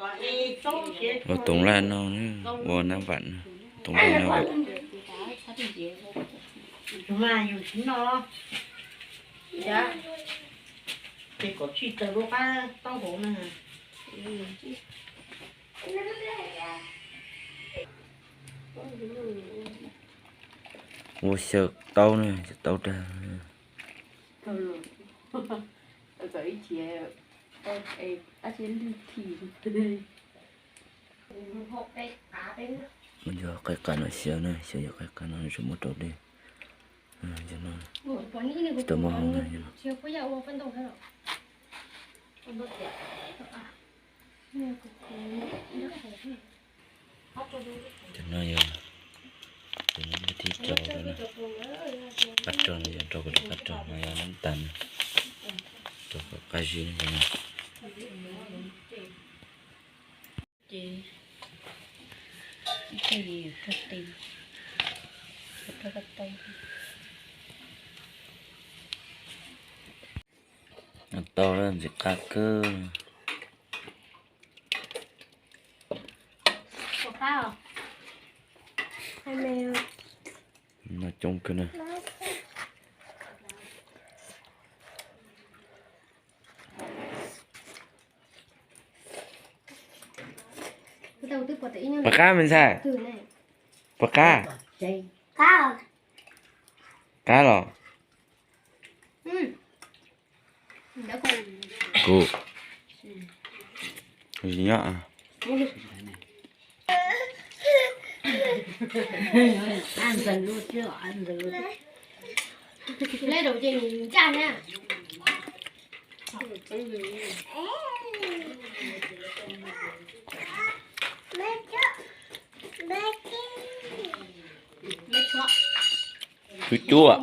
Ua toov laj no, ua nab vam, toov laj nab vam. Ua xyaw taub na, xyaw taub dag. Muab cov qe qas no xyaw na, xyaw cov qe qas no tso muab rau dej. Tsis tau muab hau na. Cov no yog, cov no yog thib rau na, qab rau no yog rau kom qab rau no yog nab tas na, rau kom qab zib no. Ces ib teg yuav rau tes, rau koj tes. Tau lawm, ntxim qab kawg. No coob kawg na. Puas qab me ntxhais? Puas qab? Qab los? Kuv nyob. Cuab cuab.